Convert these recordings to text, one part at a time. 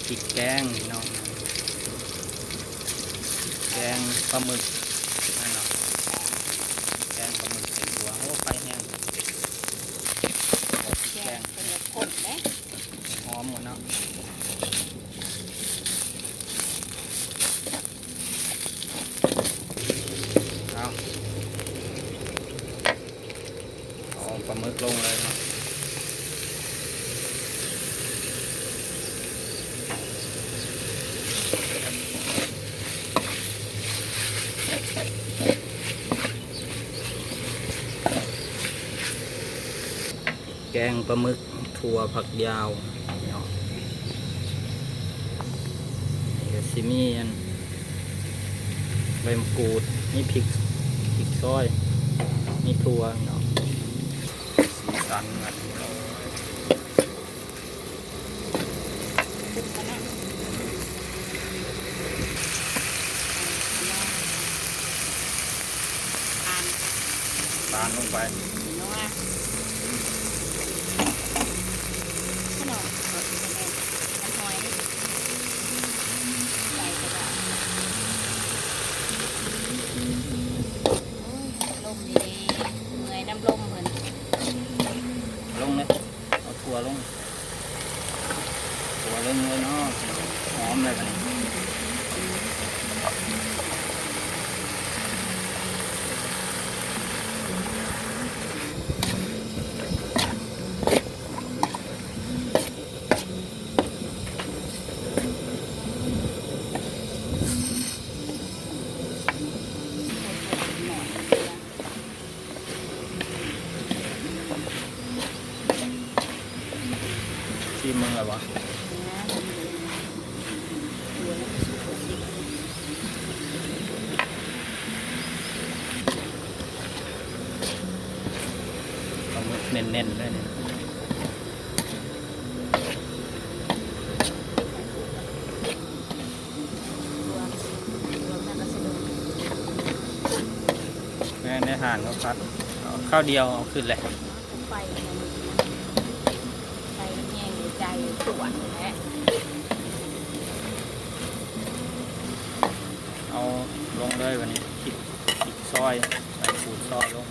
ພິກແກງພີ່ນ້ອງ ພິກແກງປາໝຶກນັ້ນເນາະ ແກງປາໝຶກໃສ່ຖົ່ວ. ໂອ້ ໄຟແຮງ ພິກແກງ ແກງເປັນແບບຂ້ນເດ້ ຫອມໝົດເນາະ. ເອົາ ເອົາປາໝຶກລົງເລີຍເນາະ. ແກງປາໝຶກຖົ່ວຜັກຍາວເນາະ ກະຊິມີອັນ ໃບມະກູດ ມີພິກ ພິກຊອຍ ມີຖົ່ວເນາະ. ສີສັນ ປານລົງໄປ ໂອ້ຍ ລົມນີ້ເດ້ ເມື່ອຍນຳລົມເພິ່ນ. ລົງເລີຍ ເອົາຖົ່ວລົງ ຖົ່ວລົງເລີຍເນາະ ຫອມເລີຍບາດນີ້. ຊີມເບິ່ງແລ້ວບໍ່? ປາໝຶກແໜ້ນໆ ເລີຍນີ້. ແມ່ນ ໃນຮ້ານເຂົາຜັດ ເອົາຄາວດຽວເອົາຂຶ້ນແຫຼະ. ໄຟມັນ ໄຟມັນແຮງໃນໃຈຂວດແຫຼະ. ເອົາລົງເລີຍບາດນີ້ ພິກ ພິກຊອຍ ໃສ່ຂູດຊອຍລົງ.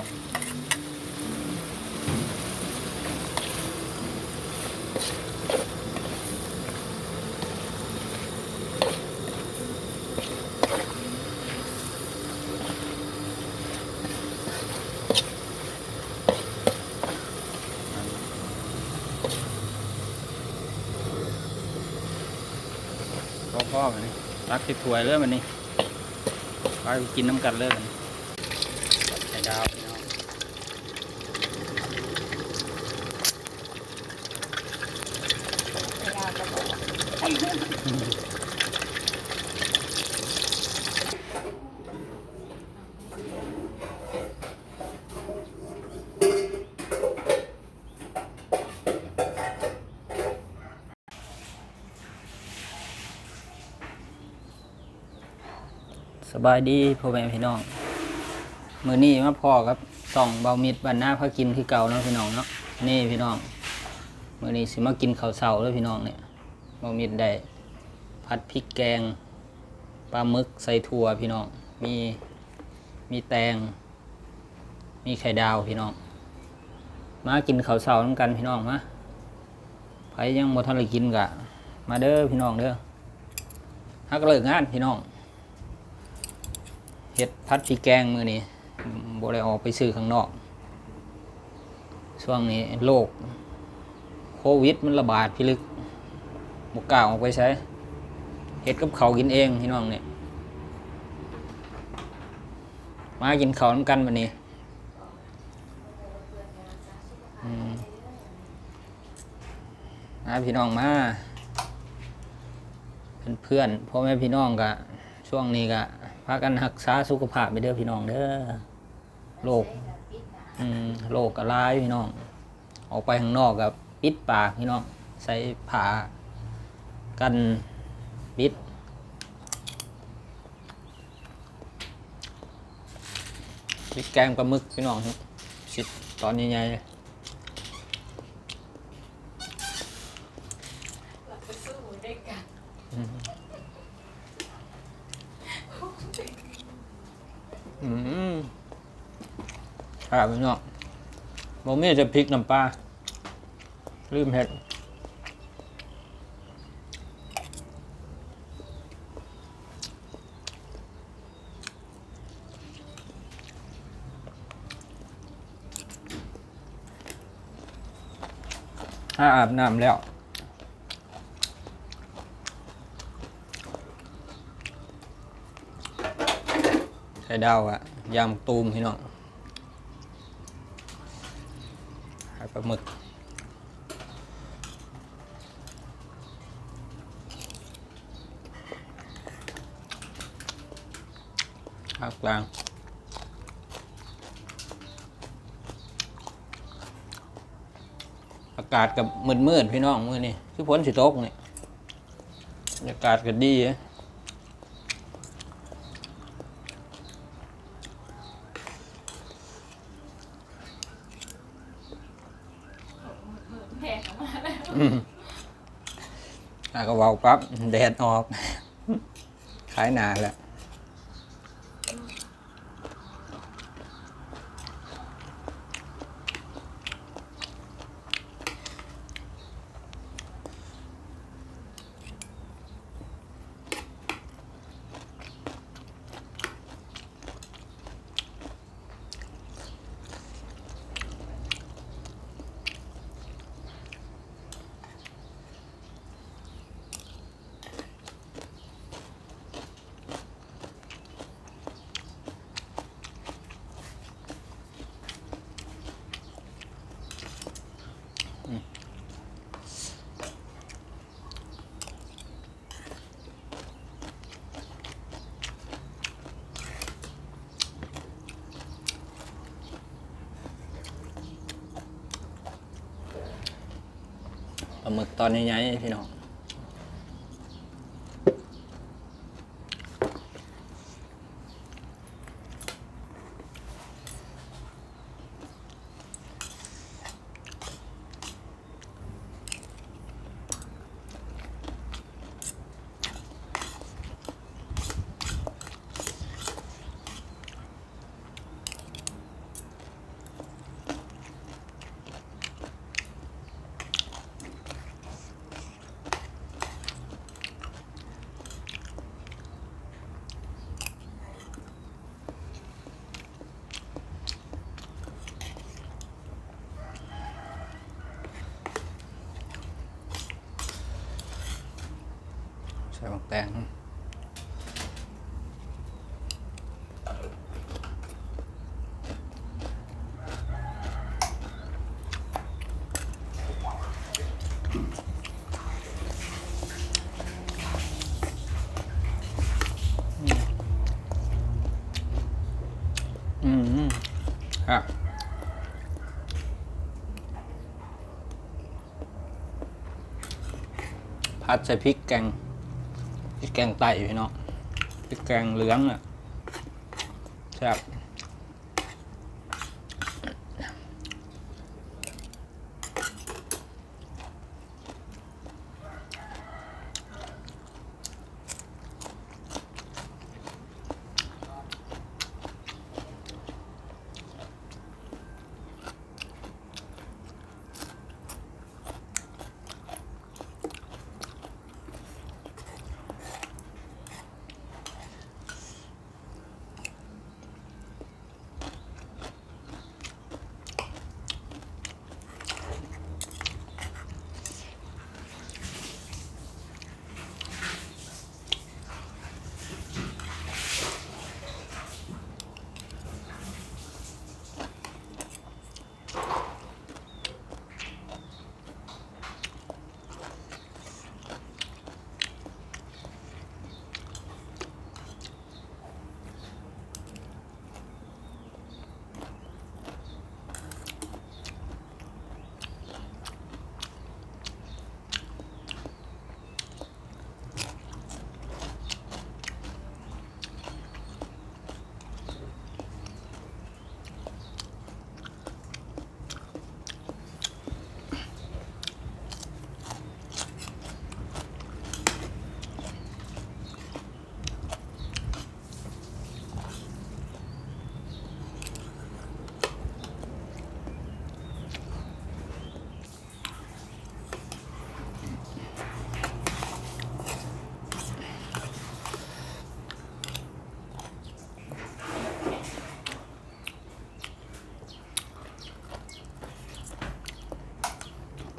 ພໍໆ ບາດນີ້ ຕັກໃສ່ຖ້ວຍເລີຍບາດນີ້ ໄປກິນນຳກັນເລີຍບາດນີ້ ກັບໄຂ່ດາວ. ສະບາຍດີພໍ່ແມ່ພີ່ນ້ອງ ມື້ນີ້ມາພໍ້ກັບຊ່ອງເບົາມິດບ້ານນາພາກິນຄືເກົ່າເນາະພີ່ນ້ອງເນາະ. ນີ້ພີ່ນ້ອງ ມື້ນີ້ຊິມາກິນເຂົ້າເຊົ້າເດີພີ່ນ້ອງ. ນີ້ເບົາມິດໄດ້ຜັດພິກແກງປາໝຶກໃສ່ຖົ່ວພີ່ນ້ອງ ມີ ມີແຕງ ມີໄຂ່ດາວພີ່ນ້ອງ. ມາກິນເຂົ້າເຊົ້ານຳກັນພີ່ນ້ອງມາ. ໃຜຍັງບໍ່ທັນໄດ້ກິນກະມາເດີພີ່ນ້ອງເດີ. ຫາກະເລີກງານພີ່ນ້ອງ ເຮັດຜັດພິກແກງມື້ນີ້ ບໍ່ໄດ້ອອກໄປຊື້ຂ້າງນອກ. ຊ່ວງນີ້ໂລກໂຄວິດມັນລະບາດພິລຶກ ບໍ່ກ້າອອກໄປໃສ ເຮັດກັບເຂົ້າກິນເອງພີ່ນ້ອງ. ນີ້ ມາກິນເຂົ້ານຳກັນບາດນີ້. ອືມ ມາພີ່ນ້ອງມາ ເພື່ອນໆ ພໍ່ແມ່ພີ່ນ້ອງກະ ຊ່ວງນີ້ກະພາກັນຮັກສາສຸຂະພາບໄປເດີພີ່ນ້ອງເດີ. ໂລກ ອືມ ໂລກກະຫຼາຍພີ່ນ້ອງ ອອກໄປຂ້າງນອກກະປິດປາກພີ່ນ້ອງ ໃສ່ຜ້າກັນປິດ. ພລິກແກງປາໝຶກພີ່ນ້ອງ ຊິຕອນໃຫຍ່ໆ ເລີຍ. ເຮົາໄປສູ້ດ້ວຍກັນ ອືມ ແຊບເນາະ ບໍ່ມີແຕ່ພິກນ້ຳປາ ລືມເຮັດ. ຫາອາບນ້ຳແລ້ວ ໄຂ່ດາວອະ ຢ່າງຕູມພີ່ນ້ອງ ໃຫ້ປາໝຶກ. ພາກກາງ ອາກາດກໍມືດໆ ພີ່ນ້ອງ ມື້ນີ້ຄືຝົນຊິຕົກນີ້ ອາກາດກໍດີເດ້. ອືມ ອາ ກໍເວົ້າປັບ ແດດອອກ ຂາຍໜ້າແລ້ວ. ປາໝຶກຕອນໃຫຍ່ໆ ພີ່ນ້ອງ. ໃສ່ໝາກແຕງ. ອືມ ອືມ ຄັບ. ຜັດໃສ່ພິກແກງ ພິກແກງໃຕ້ພີ່ນ້ອງ ພິກແກງເຫຼືອງນະ ແຊບ. ອ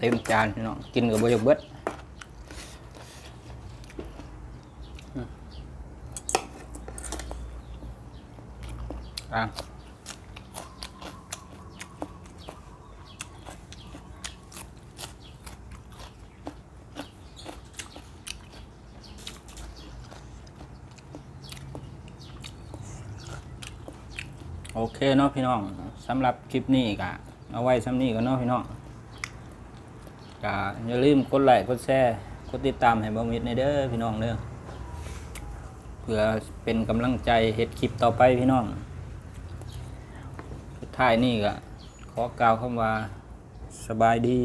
ຕັມຈານພີ່ນ້ອງ ກິນກໍບໍ່ຢາກເບິດ. ອືມ ອ່າ ໂອເຄເນາະພີ່ນ້ອງ ສຳລັບຄລິບນີ້ກະເອົາໄວ້ຊ່ຳນີ້ກ່ອນເນາະພີ່ນ້ອງ ກະຢ່າລືມກົດໄລ້ ກົດແຊ ກົດຕິດຕາມໃຫ້ບ່າວມິດແດ່ເດີພີ່ນ້ອງເດີ ເພື່ອເປັນກຳລັງໃຈເຮັດຄລິບຕໍ່ໄປພີ່ນ້ອງ. ສຸດທ້າຍນີ້ກະຂໍກ່າວຄຳວ່າ ສະບາຍດີ.